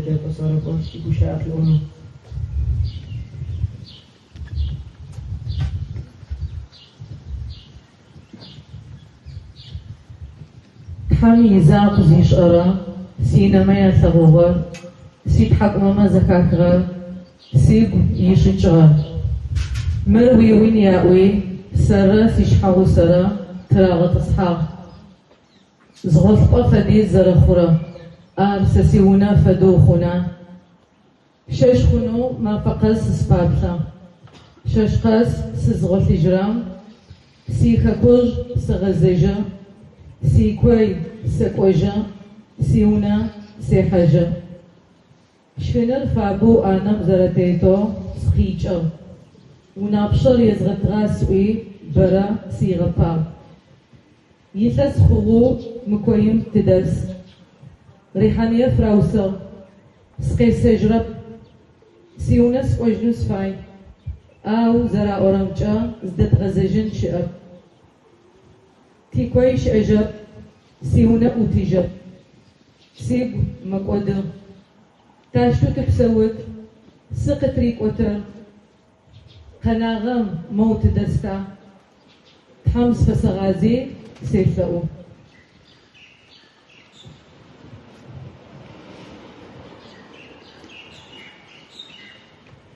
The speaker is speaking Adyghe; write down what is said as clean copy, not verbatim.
Еджакӏо сарэкӏо, сигущыӏэ къыӏонэу. Тхьэм изакъу зишӏэрэ, синэмэ ялъэгъугъэр, ситхьакӏумэмэ зэхахыгъэр, сыгу ишӏыкӏыгъэр. Мыр уиун яӏуи, сэррэ сишъхьэгъусэрэ тырагъэтӏысхьагъ. Зы гъолъыпӏэ фэдиз зэрэхъурэ, ар сэ сиунэ фэдэу хъуна? Чэщ хъунэу мафэ къэс сыпаплъэ. Чэщ къэс сызгъолъыжьырэм, сихэкужъ сэгъэзэжьы, сикой сэкӏожьы, сиунэ сехьажьы. Шхыныр фабэу ӏанэм зэрэтетэу сыкъикӏыгъ. Унапчъэр езгъэтыгъа сӏуи бэрэ сигъэпагъ. Илъэс хъугъэу мы коим тыдэс. Рихьаные фыраусыгъ. Сыкъесэжьырэп. Сиунэ сыкӏожьынэу сыфай. Ау зэраӏорэмкӏэ, зыдэдгъэзэжьын щыӏэп. Тикой щыӏэжьэп, сиунэ ӏутыжьэп. Сыгу мэкӏоды. Таущтэу тыпсэут, сы къытрикӏотыр? Къэнагъэм моу тыдэста? Тхьэм зыфэсэгъази, селъэӏу.